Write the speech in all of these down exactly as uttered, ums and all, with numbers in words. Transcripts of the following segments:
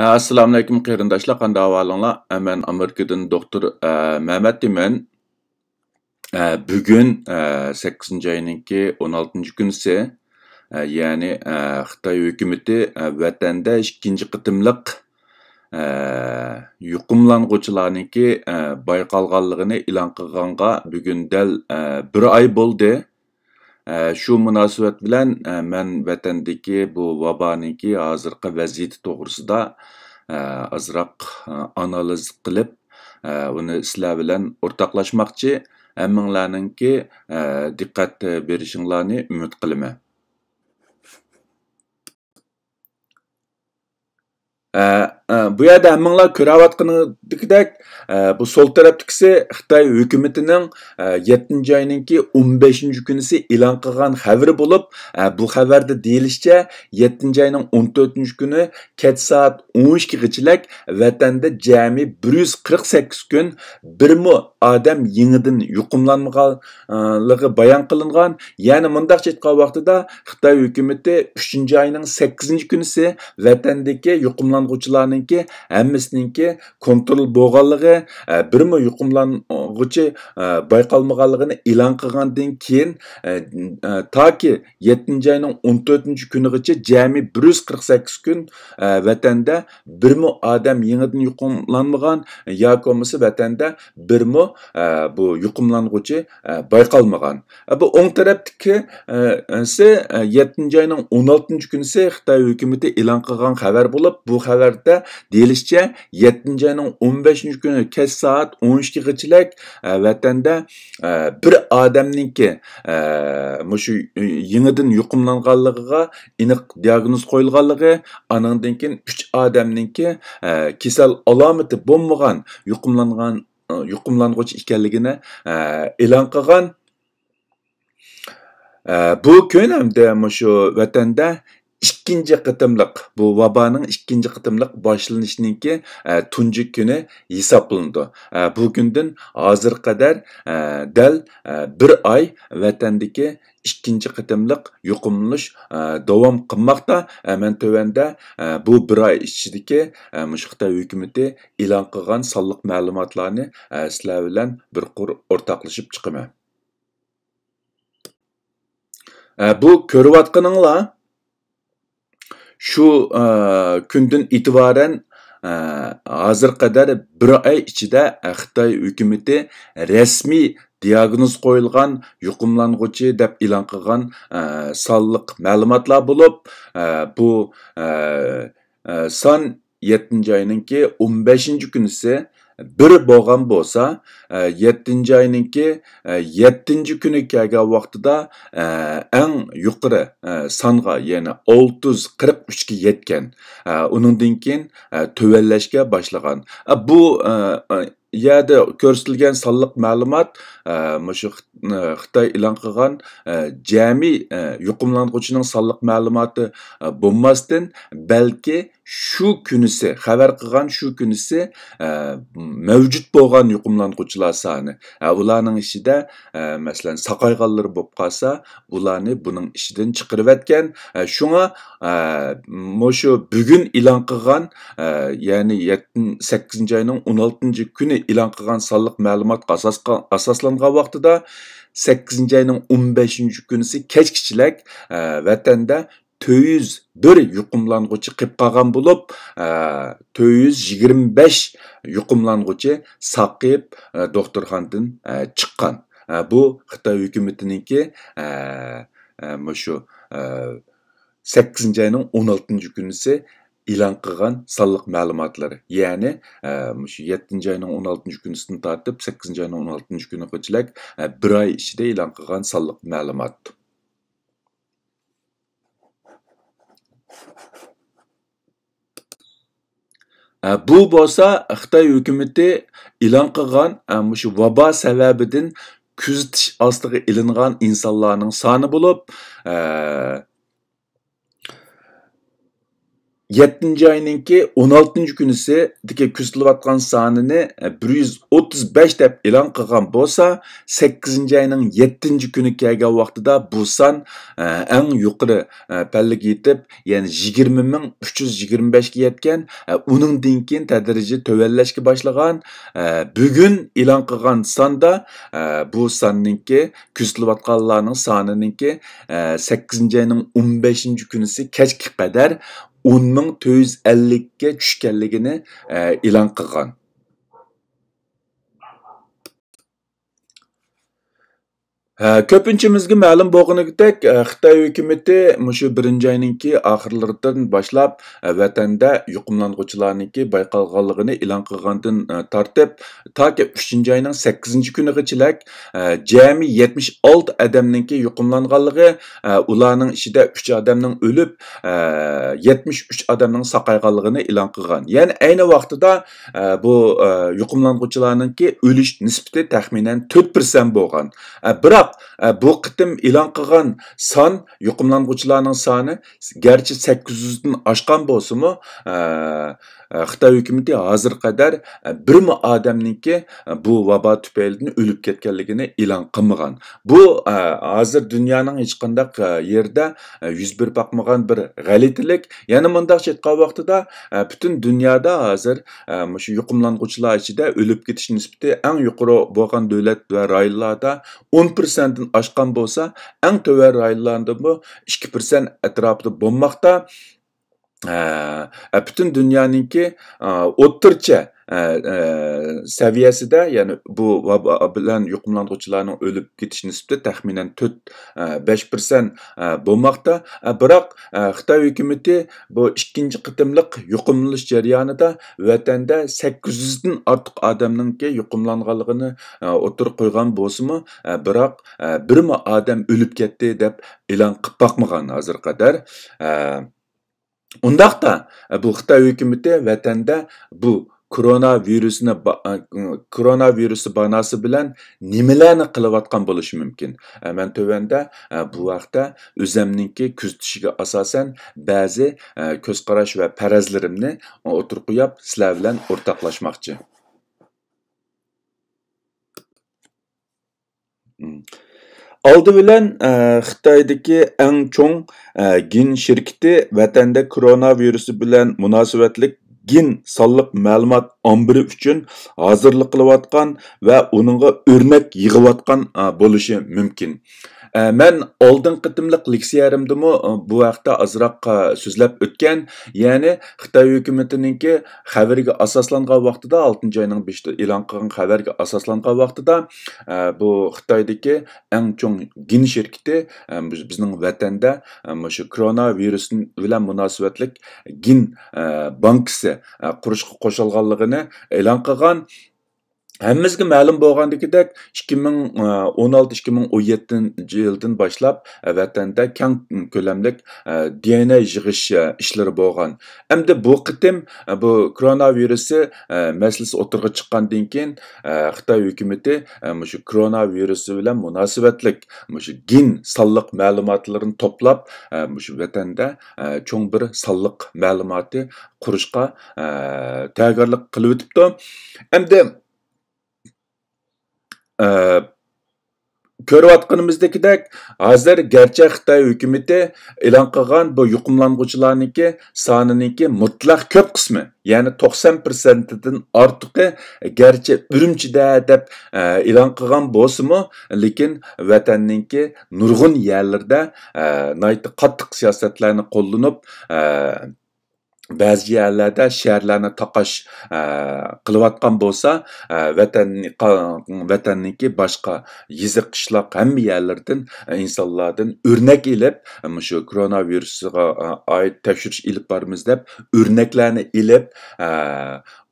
ئەسسالامۇئەلەيكۇم قېرىنداشلار، قانداق ئەھۋالىڭلار؟ ئە، مەن ئامېرىكىدىن دوختۇر، ئە، مەمەت دېمەن. ئە، بۈگۈن، ئە، سەككىزىنچى ئاينىڭكى ئون ئالتىنچى كۈنىسى. ئە، يەنى، ئە، خىتاي ھۆكۈمىتى، ئە، ۋەتەندە ئىككىنچى قېتىملىق، ئە، يۇقۇملانغۇچىلارنىڭكى، ئە، بايقالغانلىقىنى ئېلان قىلغانغا بۈگۈن دەل، ئە، بىر ئاي بولدى. ئە، شۇ مۇناسىۋەت بىلەن، ئە، مەن ۋەتەندىكى بۇ ۋابانىڭكى ھازىرقى ۋەزىيىتى توغرىسىدا، ئە، ئازراق، ئە، ئانالىز قىلىپ، ئە، ئۇنى سىلەر بىلەن ئورتاقلاشماقچى. ھەممىڭلارنىڭكى، ئە، دىققەت بېرىشىڭلارنى ئۈمىد قىلىمەن. ئە، ئە، بۇ يەردە ھەممىڭلار كۆرۈۋاتقىنىدەك، ئە، بۇ سول تەرەپتىكىسى خىتاي ھۆكۈمىتىنىڭ، ئە، يەتتىنچى ئاينىڭكى ئون بەشىنچى كۈنىسى ئېلان قىلغان خەۋىرى بولۇپ، ئە، بۇ خەۋەردە دېيىلىشىچە، يەتتىنچى ئاينىڭ ئون تۆتىنچى كۈنى كەچ سائەت ئون ئىككىگىچىلىك ۋەتەندە جەمئىي بىر يۈز قىرىق سەككىز كۈن بىرمۇ ئادەم يېڭىدىن يۇقۇملانمىغانلىقى بايان قىلىنغان. يەنى مۇنداقچە ئېيتقان ۋاقتىدا، خىتاي ھۆكۈمىتى ئۈچىنچى ئاينىڭ سەككىزىنچى كۈنىسى ۋەتەندىكى يۇقۇملانغۇچىلارنىڭكى ھەممىسىنىڭكى كونترول بولغانلىقى، ئە، بىرمۇ يۇقۇملانغۇچى، ئە، بايقالمىغانلىقىنى ئېلان قىلغاندىن كېيىن، ئە، ئە، تاكى يەتتىنچى ئاينىڭ ئون تۆتىنچى كۈنىغىچە جەمئىي بىر يۈز قىرىق سەككىز كۈن، ئە، ۋەتەندە بىرمۇ ئادەم يېڭىدىن يۇقۇملانمىغان ياكى بولمىسا ۋەتەندە بىرمۇ، ئە، بۇ يۇقۇملانغۇچى، ئە، بايقالمىغان. ئە، بۇ ئوڭ تەرەپتىكى، ئە، سى، ئە، يەتتىنچى ئاينىڭ ئون ئالتىنچى كۈنىسى خىتاي ھۆكۈمىتى ئېلان قىلغان خەۋەر بولۇپ، بۇ خەۋەردە دېيىلىشىچە، يەتتىنچى ئاينىڭ ئون بەشىنچى كۈنى كەچ سائەت ئون ئىككىگىچىلىك، ئە، ۋەتەندە، ئە، بىر ئادەمنىڭكى، ئە، مۇشۇ يېڭىدىن يۇقۇملانغانلىقىغا ئېنىق دىياگنوز قويۇلغانلىقى، ئانىڭدىن كېيىن ئۈچ ئادەمنىڭكى، ئە، كېسەل ئالامىتى بولمىغان يۇقۇملانغان، ئە، يۇقۇملانغۇچى ئىكەنلىكىنى، ئە، ئېلان قىلغان. ئە، بۇ كۈن ھەمدە مۇشۇ ۋەتەندە ئىككىنچى قېتىملىق، بۇ ۋابانىڭ ئىككىنچى قېتىملىق باشلىنىشىنىڭكى، ئە، تۇنجى كۈنى ھېسابلىنىدۇ. ئە، بۇ كۈندىن ھازىرغا قەدەر، ئە، دەل، ئە، بىر ئاي ۋەتەندىكى ئىككىنچى قېتىملىق يۇقۇملىنىش، ئە، داۋام قىلماقتا. ئە، مەن تۆۋەندە، ئە، بۇ بىر ئاي ئىچىدىكى، ئە، مۇشۇ خىتاي ھۆكۈمىتى ئېلان قىلغان سانلىق مەلۇماتلارنى، ئە، سىلەر بىلەن بىر قۇر ئورتاقلىشىپ چىقىمەن. ئە، بۇ كۆرۈۋاتقىنىڭلار شۇ، ئە، كۈندىن ئېتىبارەن، ئە، ھازىرغا قەدەر بىر ئاي ئىچىدە، ئە، خىتاي ھۆكۈمىتى رەسمىي دىياگنوز قويۇلغان يۇقۇملانغۇچى دەپ ئېلان قىلغان، ئە، سانلىق مەلۇماتلار بولۇپ، ئە، بۇ، ئە، ئە، سان يەتتىنچى ئاينىڭكى ئون بەشىنچى كۈنىسى بىر بولغان بولسا، ئە، يەتتىنچى ئاينىڭكى، ئە، يەتتىنچى كۈنى كەلگەن ۋاقتىدا، ئە، ئەڭ يۇقىرى، ئە، سانغا، يەنى ئالتە يۈز قىرىق ئۈچكە يەتكەن. ئە، ئۇنىڭدىن كېيىن، ئە، تۆۋەنلەشكە باشلىغان. ئە، بۇ، ئە، ئە، يەردە كۆرسىتىلگەن سانلىق مەلۇمات، ئە، مۇشۇ خىت-، ئە، خىتاي ئېلان قىلغان، ئە، جەمئىي، ئە، يۇقۇملانغۇچىنىڭ سانلىق مەلۇماتى، ئە، بولماستىن، بەلكى شۇ كۈنىسى، خەۋەر قىلغان شۇ كۈنىسى، ئە، مەۋجۇت بولغان يۇقۇملانغۇچىلار سانى. ئە، ئۇلارنىڭ ئىچىدە، ئە، مەسىلەن، ساقايغانلىرى بولۇپ قالسا، ئۇلارنى بۇنىڭ ئىچىدىن چىقىرىۋەتكەن. ئە، شۇڭا، ئە، مۇشۇ بۈگۈن ئېلان قىلغان، ئە، يەنى يەتتىن-، سەككىزىنچى ئاينىڭ ئون ئالتىنچى كۈنى ئېلان قىلغان سانلىق مەلۇماتقا ئاساسقا-، ئاساسلانغان ۋاقتىدا، سەككىزىنچى ئاينىڭ ئون بەشىنچى كۈنىسى كەچكىچىلىك، ئە، ۋەتەندە تۆت يۈز بىر يۇقۇملانغۇچى قېلىپ قالغان بولۇپ، ئە، تۆت يۈز يىگىرمە بەش يۇقۇملانغۇچى ساقىيىپ، ئە، دوختۇرخانىدىن، ئە، چىققان. ئە، بۇ خىتاي ھۆكۈمىتىنىڭكى، ئە، ئە، مۇشۇ، ئە، سەككىزىنچى ئاينىڭ ئون ئالتىنچى كۈنىسى ئېلان قىلغان سانلىق مەلۇماتلىرى. يەنى، ئە، مۇشۇ يەتتىنچى ئاينىڭ ئون ئالتىنچى كۈنىسىدىن تارتىپ سەككىزىنچى ئاينىڭ ئون ئالتىنچى كۈنىگىچىلىك، ئە، بىر ئاي ئىچىدە ئېلان قىلغان سانلىق مەلۇمات. ئە، بۇ بولسا خىتاي ھۆكۈمىتى ئېلان قىلغان، ئە، مۇشۇ ۋابا سەۋەبىدىن كۆزىتىش ئاستىغا ئېلىنغان ئىنسانلارنىڭ سانى بولۇپ، ئە، يەتتىنچى ئاينىڭكى ئون ئالتىنچى كۈنىسىدىكى كۆزىتىلىۋاتقان سانىنى، ئە، بىر يۈز ئوتتۇز بەش دەپ ئېلان قىلغان بولسا، سەككىزىنچى ئاينىڭ يەتتىنچى كۈنى كەلگەن ۋاقتىدا بۇ سان، ئە، ئەڭ يۇقىرى، ئە، پەللىگە يېتىپ، يەنى يىگىرمە مىڭ ئۈچ يۈز يىگىرمە بەشكە يەتكەن. ئە، ئۇنىڭدىن كېيىن تەدرىجىي تۆۋەنلەشكە باشلىغان. ئە، بۈگۈن ئېلان قىلغان ساندا، ئە، بۇ ساننىڭكى، كۆزىتىلىۋاتقانلارنىڭ سانىنىڭكى، ئە، سەككىزىنچى ئاينىڭ ئون بەشىنچى كۈنىسى كەچكە قەدەر ئون مىڭ تۆت يۈز ئەللىككە چۈشكەنلىكىنى، ئە، ئېلان قىلغان. ھە، كۆپىنچىمىزگە مەلۇم بولغىنىدەك، ئە، خىتاي ھۆكۈمىتى مۇشۇ بىرىنچى ئاينىڭكى ئاخىرلىرىدىن باشلاپ، ئە، ۋەتەندە يۇقۇملانغۇچىلارنىڭكى بايقالغانلىقىنى ئېلان قىلغاندىن، ئە، تارتىپ، تاكى ئۈچىنچى ئاينىڭ سەككىزىنچى كۈنىگىچىلىك، ئە، جەمئىي يەتمىش ئالتە ئادەمنىڭكى يۇقۇملانغانلىقى، ئە، ئۇلارنىڭ ئىچىدە ئۈچ ئادەمنىڭ ئۆلۈپ، ئە، يەتمىش ئۈچ ئادەمنىڭ ساقايغانلىقىنى ئېلان قىلغان. يەنى ئەينى ۋاقتىدا، ئە، بۇ، ئە، يۇقۇملانغۇچىلارنىڭكى ئۆلۈش نىسبىتى تەخمىنەن تۆت پىرسەنت بولغان. ئە، بىراق، ئە، بۇ قېتىم ئېلان قىلغان سان، يۇقۇملانغۇچىلارنىڭ سانى گەرچە سەككىز يۈزدىن ئاشقان بولسىمۇ، ئە، ئە، خىتاي ھۆكۈمىتى ھازىرغا قەدەر، ئە، بىرمۇ ئادەمنىڭكى، ئە، بۇ ۋابا تۈپەيلىدىن ئۆلۈپ كەتكەنلىكىنى ئېلان قىلمىغان. بۇ، ئە، ھازىر دۇنيانىڭ ھېچقانداق، ئە، يېرىدە، ئە، يۈز بېرىپ باقمىغان بىر غەلىتىلىك. يەنە مۇنداقچە ئېيتقان ۋاقتىدا، ئە، پۈتۈن دۇنيادا ھازىر، ئە، مۇشۇ يۇقۇملانغۇچىلار ئىچىدە ئۆلۈپ كېتىش نىسبىتى ئەڭ يۇقىرى بولغان دۆلەت ۋە رايونلاردا ئون پىرسەنتتىن ئاشقان بولسا، ئەڭ تۆۋەن رايونلاردىمۇ ئىككى پىرسەنت ئەتراپىدا بولماقتا. ئە، ئە، پۈتۈن دۇنيانىڭكى، ئە، ئوتتۇرىچە، ئە، ئە، سەۋىيەسىدە، يەنى بۇ ۋابا بىلەن يۇقۇملانغۇچىلارنىڭ ئۆلۈپ كېتىش نىسبىتى تەخمىنەن تۆت، ئە، بەش پىرسەنت، ئە، بولماقتا. ئە، بىراق، ئە، خىتاي ھۆكۈمىتى بۇ ئىككىنچى قېتىملىق يۇقۇملىنىش جەريانىدا ۋەتەندە سەككىز يۈزدىن ئارتۇق ئادەمنىڭكى يۇقۇملانغانلىقىنى، ئە، ئوتتۇرىغا قويغان بولسىمۇ، ئە، بىراق، ئە، بىرمۇ ئادەم ئۆلۈپ كەتتى دەپ ئېلان قىلىپ باقمىغان ھازىرغا قەدەر. ئە، ئۇنداقتا، بۇ خىتاي ھۆكۈمىتى ۋەتەندە بۇ كورونا ۋىرۇسىنى با-، كورونا ۋىرۇسى باناسى بىلەن نېمىلەرنى قىلىۋاتقان بولۇشى مۇمكىن؟ مەن تۆۋەندە بۇ ھەقتە ئۆزەمنىڭكى كۆزىتىشىگە ئاساسەن بەزى كۆز قاراش ۋە پەرەزلىرىمنى ئوتتۇرىغا قويۇپ، سىلەر بىلەن ئورتاقلاشماقچى. ئالدى بىلەن، ئە، خىتايدىكى ئەڭ چوڭ، ئە، گېن شىركىتى ۋەتەندە كورونا ۋىرۇسى بىلەن مۇناسىۋەتلىك گېن سانلىق مەلۇمات ئامبىرى ئۈچۈن ھازىرلىق قىلىۋاتقان ۋە ئۇنىڭغا ئۆرنەك يىغىۋاتقان، ئە، بولۇشى مۇمكىن. ئە، مەن ئالدىنقى قېتىملىق لېكسىيەمدىمۇ، ئە، بۇ ھەقتە ئازراق، ئە، سۆزلەپ ئۆتكەن. يەنى خىتاي ھۆكۈمىتىنىڭكى خەۋىرىگە ئاساسلانغان ۋاقتىدا، ئالتىنچى ئاينىڭ بېشىدا ئېلان قىلغان خەۋەرگە ئاساسلانغان ۋاقتىدا، ئە، بۇ خىتايدىكى ئەڭ چوڭ گېن شىركىتى، ئە، بىز-، بىزنىڭ ۋەتەندە، ئە، مۇشۇ كورونا ۋىرۇسى بىلەن مۇناسىۋەتلىك گېن، ئە، بانكىسى، ئە، قۇرۇشقا قوشۇلغانلىقىنى ئېلان قىلغان. ھەممىمىزگە مەلۇم بولغاندىكىدەك، ئىككى مىڭ ئون ئالتە، ئىككى مىڭ ئون يەتتىنچى يىلدىن باشلاپ، ئە، ۋەتەندە كەڭ كۆلەملىك، ئە، دى ئېن ئەي يىغىش، ئە، ئىشلىرى بولغان. ئەمدى بۇ قېتىم، ئە، بۇ كورونا ۋىرۇسى، ئە، مەسىلىسى ئوتتۇرىغا چىققاندىن كېيىن، ئە، خىتاي ھۆكۈمىتى، ئە، مۇشۇ كورونا ۋىرۇسى بىلەن مۇناسىۋەتلىك مۇشۇ گېن سانلىق مەلۇماتلىرىنى توپلاپ، ئە، مۇشۇ ۋەتەندە، ئە، چوڭ بىر سانلىق مەلۇماتى قۇرۇشقا، ئە، تەييارلىق قىلىۋېتىپتۇ. ئەمدى، ئە، كۆرۈۋاتقىنىمىزدىكىدەك، ھازىر گەرچە خىتاي ھۆكۈمىتى ئېلان قىلغان بۇ يۇقۇملانغۇچىلارنىڭكى سانىنىڭكى مۇتلەق كۆپ قىسمى، يەنى توقسان پىرسەنتتىن ئارتۇقى گەرچە ئۈرۈمچىدە دەپ، ئە، ئېلان قىلغان بولسىمۇ، لېكىن ۋەتەننىڭكى نۇرغۇن يەرلىرىدە، ئە، ناھايىتى قاتتىق سىياسەتلەرنى قوللىنىپ، ئە، بەزى يەرلەردە شەھەرلەرنى تاقاش، ئە، قىلىۋاتقان بولسا، ئە، ۋەتەن، ۋەتەننىڭكى باشقا يېزا، قىشلاق ھەممە يەرلىرىدىن، ئە، ئىنسانلاردىن ئۆرنەك ئېلىپ، مۇشۇ كورونا ۋىرۇسىغا، ئە، ئائىت تەكشۈرۈش ئېلىپ بارىمىز دەپ ئۆرنەكلەرنى ئېلىپ، ئە،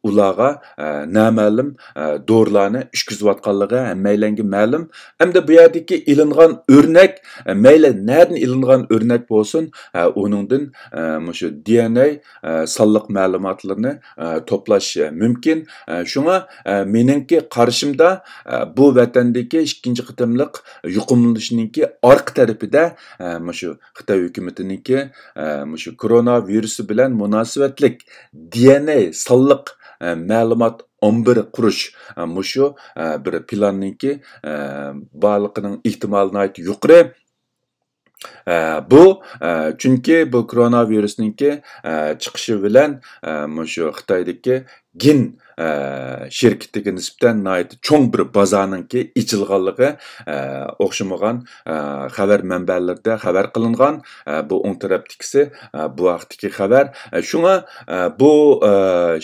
ئۇلارغا، ئە، نامەلۇم، ئە، دورىلارنى ئىچكۈزۈۋاتقانلىقى ھەممەيلەنگە مەلۇم. ئەمدى بۇ يەردىكى ئېلىنغان ئۆرنەك، ئە، مەيلى نەدىن ئېلىنغان ئۆرنەك بولسۇن، ئە، ئۇنىڭدىن، ئە، مۇشۇ دى ئېن ئەي، ئە، سانلىق مەلۇماتلىرىنى، ئە، توپلاش، ئە، مۇمكىن. ئە، شۇڭا، ئە، مېنىڭكى قارىشىمدا، ئە، بۇ ۋەتەندىكى ئىككىنچى قېتىملىق يۇقۇملىنىشنىڭكى ئارقا تەرىپىدە، ئە، مۇشۇ خىتاي ھۆكۈمىتىنىڭكى، ئە، مۇشۇ كورونا ۋىرۇسى بىلەن مۇناسىۋەتلىك دى ئېن ئەي سانلىق، ئە، مەلۇمات ئامبىرى قۇرۇش، ئە، مۇشۇ، ئە، بىر پىلاننىڭكى، ئە، بارلىقىنىڭ ئېھتىمالى ناھايىتى يۇقىرى. ئە، بۇ، ئە، چۈنكى بۇ كورونا ۋىرۇسنىڭكى، ئە، چىقىشى بىلەن، ئە، مۇشۇ خىتايدىكى گىن، ئە، شىركىتىگە نىسبەتەن ناھايىتى چوڭ بىر بازارنىڭكى ئېچىلغانلىقى، ئە، ئوخشىمىغان، ئە، خەۋەر مەنبەلىرىدە خەۋەر قىلىنغان. ئە، بۇ ئوڭ تەرەپتىكىسى، ئە، بۇ ھەقتىكى خەۋەر. ئە، شۇڭا، ئە، بۇ، ئە،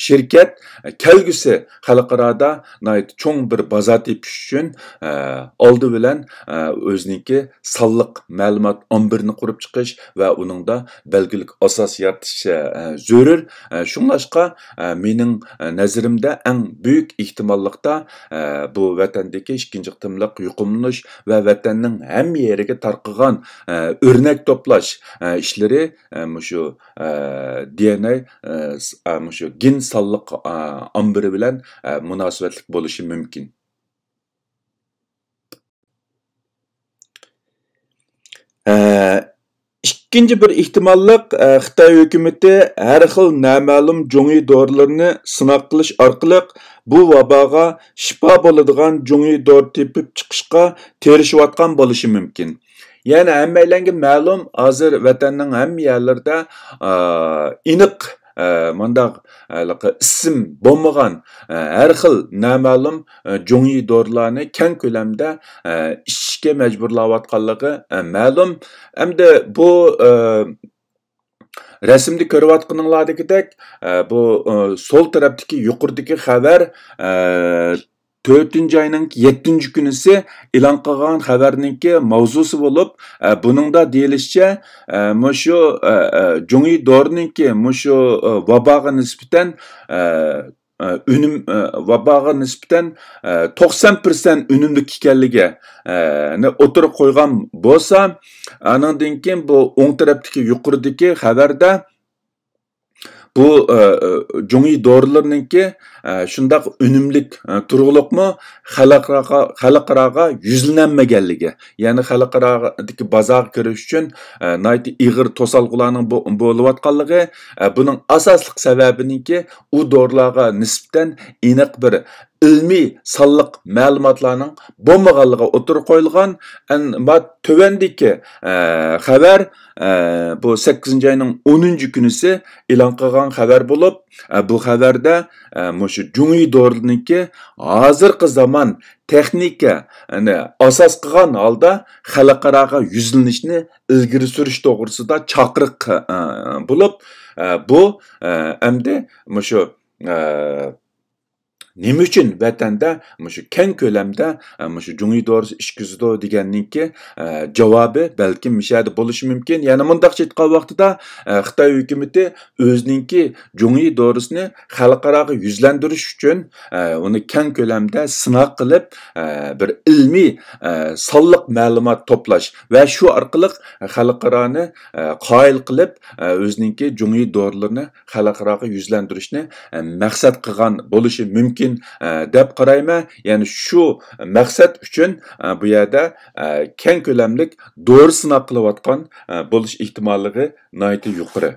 شىركەت، ئە، كەلگۈسى خەلقئارادا ناھايىتى چوڭ بىر بازار تېپىش ئۈچۈن، ئە، ئالدى بىلەن، ئە، ئۆزىنىڭكى سانلىق مەلۇمات ئامبىرىنى قۇرۇپ چىقىش ۋە ئۇنىڭدا بەلگىلىك ئاساس يارىتىش، ئە، زۆرۈر. ئە، شۇڭلاشقا، ئە، مېنىڭ، ئە، نەزىرىمدە ئەڭ بۈيۈك ئېھتىماللىقتا، ئە، بۇ ۋەتەندىكى ئىككىنچى قېتىملىق يۇقۇملىنىش ۋە ۋەتەننىڭ ھەممە يېرىگە تارقىغان، ئە، ئۆرنەك توپلاش، ئە، ئىشلىرى، ئە، مۇشۇ، ئە، دى ئېن ئەي، ئە، س-، ئە، مۇشۇ گىن سانلىق، ئە، ئامبىرى بىلەن، ئە، مۇناسىۋەتلىك بولۇشى مۇمكىن. ئە، ئىككىنچى بىر ئېھتىماللىق، ئە، خىتاي ھۆكۈمىتى ھەر خىل نامەلۇم جۇڭيى دورىلىرىنى سىناق قىلىش ئارقىلىق بۇ ۋاباغا شىپا بولىدىغان جۇڭيى دورا تېپىپ چىقىشقا تىرىشىۋاتقان بولۇشى مۇمكىن. يەنى ھەممەيلەنگە مەلۇم، ھازىر ۋەتەننىڭ ھەممە يەرلىرىدە، ئە، ئېنىق، ئە، مۇنداق، ھېلىقى ئىسىم بولمىغان، ئە، ھەر خىل نامەلۇم، ئە، جۇڭيى دورىلارنى كەڭ كۆلەمدە، ئە، ئىچىشكە مەجبۇرلاۋاتقانلىقى، ئە، مەلۇم. ئەمدى بۇ، ئە، رەسىمدە كۆرۈۋاتقىنىڭلاردىكىدەك، ئە، بۇ، ئە، سول تەرەپتىكى يۇقىرىدىكى خەۋەر، ئە، تۆتىنچى ئاينىڭ يەتتىنچى كۈنىسى ئېلان قىلغان خەۋەرنىڭكى ماۋزۇسى بولۇپ، ئە، بۇنىڭدا دېيىلىشىچە، ئە، مۇشۇ، ئە، ئە، جۇڭيى دورىنىڭكى مۇشۇ، ئە، ۋاباغا نىسبەتەن، ئە، ئە، ئۈنۈم، ئە، ۋاباغا نىسبەتەن، ئە، توقسان پىرسەنت ئۈنۈملۈك ئىكەنلىكى، ئە، نى ئوتتۇرىغا قويغان بولسا، ئانىڭدىن كېيىن بۇ ئوڭ تەرەپتىكى يۇقىرىدىكى خەۋەردە بۇ، ئە، ئە، جۇڭيى دورىلىرىنىڭكى، ئە، شۇنداق ئۈنۈملۈك، ئە، تۇرغۇلۇقمۇ خەلقئاراغا، خەلقئاراغا يۈزلىنەلمىگەنلىكى، يەنى خەلقئارادىكى بازارغا كىرىش ئۈچۈن، ئە، ناھايىتى ئېغىر توسالغۇلارنىڭ بو-، بولۇۋاتقانلىقى، ئە، بۇنىڭ ئاساسلىق سەۋەبىنىڭكى ئۇ دورىلارغا نىسبەتەن ئېنىق بىر ئىلمىي سانلىق مەلۇماتلارنىڭ بولمىغانلىقى ئوتتۇرىغا قويۇلغان. ئەمما تۆۋەندىكى، ئە، خەۋەر، ئە، بۇ سەككىزىنچى ئاينىڭ ئونىنچى كۈنىسى ئېلان قىلغان خەۋەر بولۇپ، ئە، بۇ خەۋەردە، ئە، مۇشۇ جۇڭيى دورىنىڭكى ھازىرقى زامان تېخنىكا، يەنى ئاساس قىلغان ھالدا خەلقئاراغا يۈزلىنىشنى ئىلگىرى سۈرۈش توغرىسىدا چاقىرىق، ئە، بولۇپ، ئە، بۇ، ئە، ئەمدى مۇشۇ، ئە، نېمە ئۈچۈن ۋەتەندە مۇشۇ كەڭ كۆلەمدە، ئە، مۇشۇ جۇڭيى دورىسى ئىچكۈزىدۇ دېگەننىڭكى، ئە، جاۋابى بەلكىم مۇشۇ يەردە بولۇشى مۇمكىن. يەنە مۇنداقچە ئېيتقان ۋاقتىدا، ئە، خىتاي ھۆكۈمىتى ئۆزىنىڭكى جۇڭيى دورىسىنى خەلقئاراغا يۈزلەندۈرۈش ئۈچۈن، ئە، ئۇنى كەڭ كۆلەمدە سىناق قىلىپ، ئە، بىر ئىلمىي، ئە، سانلىق مەلۇمات توپلاش ۋە شۇ ئارقىلىق خەلقئارانى، ئە، قايىل قىلىپ، ئە، ئۆزىنىڭكى جۇڭيى دورىلىرىنى خەلقئاراغا يۈزلەندۈرۈشنى، ئە، مەقسەت قىلغان بولۇشى مۇمكىن، ئە، دەپ قارايمەن. يەنى شۇ مەقسەت ئۈچۈن، ئە، بۇ يەردە، ئە، كەڭ كۆلەملىك دورا سىناق قىلىۋاتقان، ئە، بولۇش ئېھتىماللىقى ناھايىتى يۇقىرى.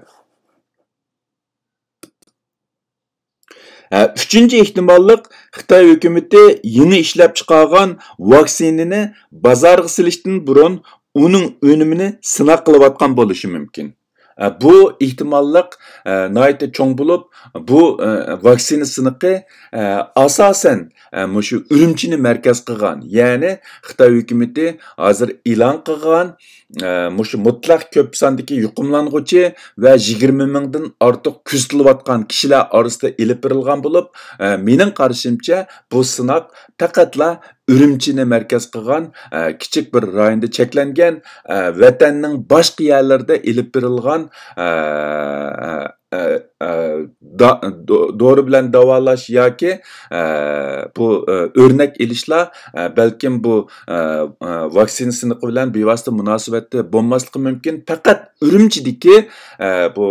ئە، ئۈچىنچى ئېھتىماللىق، خىتاي ھۆكۈمىتى يېڭى ئىشلەپ چىقارغان ۋاكسىنىنى بازارغا سېلىشتىن بۇرۇن ئۇنىڭ ئۈنۈمىنى سىناق قىلىۋاتقان بولۇشى مۇمكىن. ئە، بۇ ئېھتىماللىق، ئە، ناھايىتى چوڭ بولۇپ، بۇ، ئە، ۋاكسىنا سىنىقى، ئە، ئاساسەن، ئە، مۇشۇ ئۈرۈمچىنى مەركەز قىلغان، يەنى خىتاي ھۆكۈمىتى ھازىر ئېلان قىلغان، ئە، مۇشۇ مۇتلەق كۆپ ساندىكى يۇقۇملانغۇچى ۋە يىگىرمە مىڭدىن ئارتۇق كۆزىتىلىۋاتقان كىشىلەر ئارىسىدا ئېلىپ بېرىلغان بولۇپ، ئە، مېنىڭ قارىشىمچە، بۇ سىناق پەقەتلا ئۈرۈمچىنى مەركەز قىلغان، ئە، كىچىك بىر رايوندا چەكلەنگەن، ئە، ۋەتەننىڭ باشقا يەرلىرىدە ئېلىپ بېرىلغان، ئە، ئە، ئە، دا-، دو-، دورا بىلەن داۋالاش ياكى، ئە، بۇ، ئە، ئۆرنەك ئېلىشلار، ئە، بەلكىم بۇ، ئە، ئە، ۋاكسىنا سىنىقى بىلەن بىۋاسىتە مۇناسىۋەتتە بولماسلىقى مۇمكىن. پەقەت ئۈرۈمچىدىكى، ئە، بۇ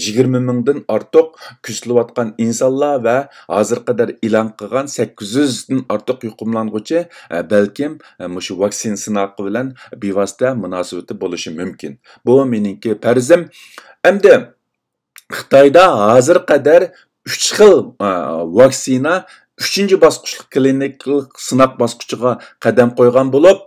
يىگىرمە مىڭدىن ئارتۇق كۆزىتىلىۋاتقان ئىنسانلار ۋە ھازىرغا قەدەر ئېلان قىلغان سەككىز يۈزدىن ئارتۇق يۇقۇملانغۇچى، ئە، بەلكىم، ئە، مۇشۇ ۋاكسىنا سىناقى بىلەن بىۋاسىتە مۇناسىۋىتى بولۇشى مۇمكىن. بۇ مېنىڭكى پەرىزىم. ئەمدى خىتايدا ھازىرغا قەدەر ئۈچ خىل، ئە، ۋاكسىنا ئۈچىنچى باسقۇچلۇق كلىنىكىلىق سىناق باسقۇچىغا قەدەم قويغان بولۇپ،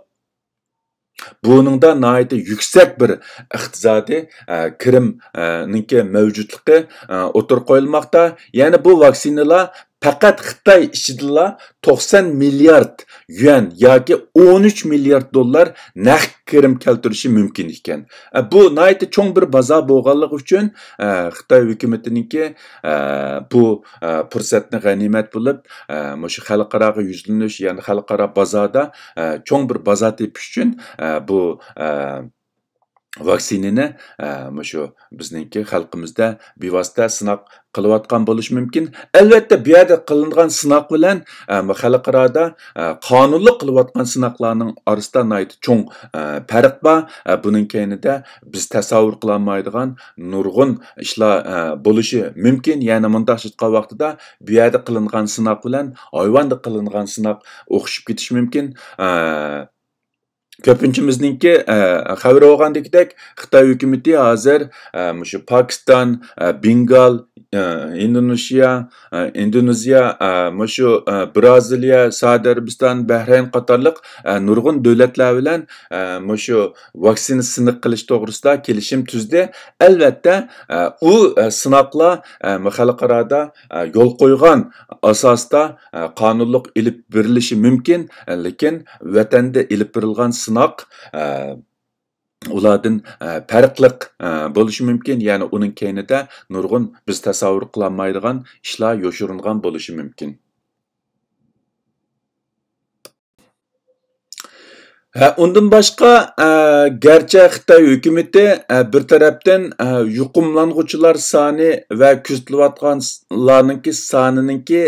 بۇنىڭدا ناھايىتى يۈكسەك بىر ئىقتىسادىي، ئە، كىرىم، ئە، نىڭكى مەۋجۇتلۇقى، ئە، ئوتتۇرىغا قويۇلماقتا. يەنى بۇ ۋاكسىنىلار پەقەت خىتاي ئىچىدىلا توقسان مىليارد يۈەن ياكى ئون ئۈچ مىليارد دوللار نەق كىرىم كەلتۈرۈشى مۇمكىن ئىكەن. ئە، بۇ ناھايىتى چوڭ بىر بازار بولغانلىقى ئۈچۈن، ئە، خىتاي ھۆكۈمىتىنىڭكى، ئە، بۇ، ئە، پۇرسەتنى غەنىيمەت بىلىپ، ئە، مۇشۇ خەلقئاراغا يۈزلىنىش، يەنى خەلقئارا بازاردا، ئە، چوڭ بىر بازار تېپىش ئۈچۈن، ئە، بۇ، ئە، ۋاكسىنىنى، ئە، مۇشۇ بىزنىڭكى خەلقىمىزدە بىۋاسىتە سىناق قىلىۋاتقان بولۇشى مۇمكىن. ئەلۋەتتە، بۇ يەردە قىلىنغان سىناق بىلەن، ئە، خەلقئارادا، ئە، قانۇنلۇق قىلىۋاتقان سىناقلارنىڭ ئارىسىدا ناھايىتى چوڭ، ئە، پەرق بار. ئە، بۇنىڭ كەينىدە بىز تەسەۋۋۇر قىلالمايدىغان نۇرغۇن ئىشلار، ئە، بولۇشى مۇمكىن. يەنى مۇنداق ئېيتقان ۋاقتىدا، بۇ يەردە قىلىنغان سىناق بىلەن ھايۋاندا قىلىنغان سىناق ئوخشىشىپ كېتىشى مۇمكىن. ئە، كۆپىنچىمىزنىڭكى، ئە، خەۋىرى بولغاندىكىدەك، خىتاي ھۆكۈمىتى ھازىر، ئە، مۇشۇ پاكىستان، ئە، بېنگال، ئە، ئىندونېشىيا، ئە، ئىندونېزىيا، ئە، مۇشۇ، ئە، بىرازىلىيە، سەئۇدى ئەرەبىستان، بەھرەين قاتارلىق، ئە، نۇرغۇن دۆلەتلەر بىلەن، ئە، مۇشۇ ۋاكسىنا سىنىق قىلىش توغرىسىدا كېلىشىم تۈزدى. ئەلۋەتتە، ئە، ئۇ، ئە، سىناقلار، ئە، خەلقئارادا، ئە، يول قويغان ئاساستا، ئە، قانۇنلۇق ئېلىپ بېرىلىشى مۇمكىن، لېكىن ۋەتەندە ئېلىپ بېرىلغان سىناق، ئە، ئۇلاردىن، ئە، پەرقلىق، ئە، بولۇشى مۇمكىن. يەنى ئۇنىڭ كەينىدە نۇرغۇن بىز تەسەۋۋۇر قىلالمايدىغان ئىشلار يوشۇرۇنغان بولۇشى مۇمكىن. ھە، ئۇندىن باشقا، ئە، گەرچە خىتاي ھۆكۈمىتى، ئە، بىر تەرەپتىن، ئە، يۇقۇملانغۇچىلار سانى ۋە كۆزىتىلىۋاتقانلارنىڭكى سانىنىڭكى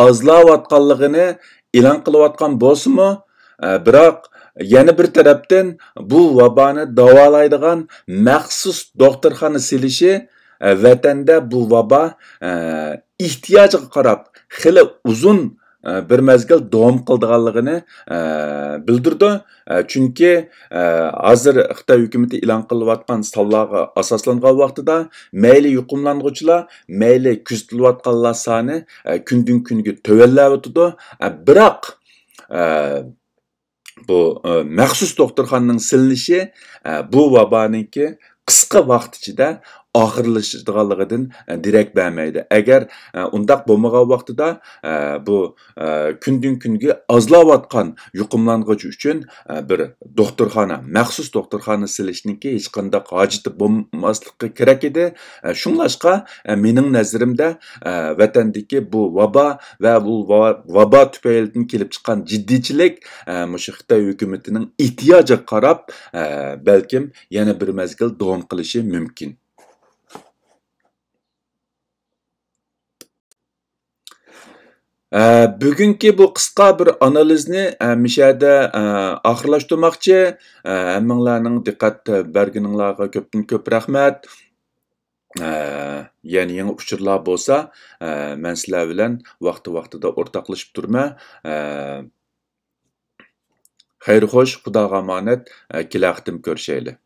ئازلاۋاتقانلىقىنى ئېلان قىلىۋاتقان بولسىمۇ، ئە، بىراق يەنە بىر تەرەپتىن بۇ ۋابانى داۋالايدىغان مەخسۇس دوختۇرخانا سېلىشى، ئە، ۋەتەندە بۇ ۋابا، ئە، ئېھتىياجىغا قاراپ خېلى ئۇزۇن، ئە، بىر مەزگىل داۋام قىلىدىغانلىقىنى، ئە، بىلدۈرىدۇ. ئە، چۈنكى، ئە، ھازىر خىتاي ھۆكۈمىتى ئېلان قىلىۋاتقان سانلارغا ئاساسلانغان ۋاقتىدا مەيلى يۇقۇملانغۇچىلار، مەيلى كۆزىتىلىۋاتقانلار سانى، ئە، كۈندىن كۈنگە تۆۋەنلەۋاتىدۇ. ئە، بىراق، ئە، بۇ، ئە، مەخسۇس دوختۇرخانىنىڭ سېلىنىشى، ئە، بۇ ۋابانىڭكى قىسقا ۋاقىت ئىچىدە ئاخىرلىشىدىغانلىقىدىن، ئە، دېرەك بەرمەيدۇ. ئەگەر، ئە، ئۇنداق بولمىغان ۋاقتىدا، ئە، بۇ، ئە، كۈندىن كۈنگە ئازلاۋاتقان يۇقۇملانغۇچى ئۈچۈن، ئە، بىر دوختۇرخانا، مەخسۇس دوختۇرخانا سېلىشنىڭكى ھېچقانداق ھاجىتى بولماسلىقى كېرەك ئىدى. ئە، شۇڭلاشقا، ئە، مېنىڭ نەزىرىمدە، ئە، ۋەتەندىكى بۇ ۋابا ۋە بۇ ۋا-، ۋابا تۈپەيلىدىن كېلىپ چىققان جىددىيچىلىك، ئە، مۇشۇ خىتاي ھۆكۈمىتىنىڭ ئېھتىياجىغا قاراپ، ئە، بەلكىم يەنە بىر مەزگىل داۋام قىلىشى مۇمكىن. ئە، بۈگۈنكى بۇ قىسقا بىر ئانالىزنى، ئە، مۇشۇ يەردە، ئە، ئاخىرلاشتۇرماقچى. ئە، ھەممىڭلارنىڭ دىققەت بەرگىنىڭلارغا كۆپتىن كۆپ رەھمەت. ئە، يەنە يېڭى ئۇچۇرلار بولسا، ئە، مەن سىلەر بىلەن ۋاقتى-ۋاقتىدا ئورتاقلىشىپ تۇرىمەن. ئە، خەير خوش، خۇداغا ئامانەت، ئە، كېلەر قېتىم كۆرۈشەيلى.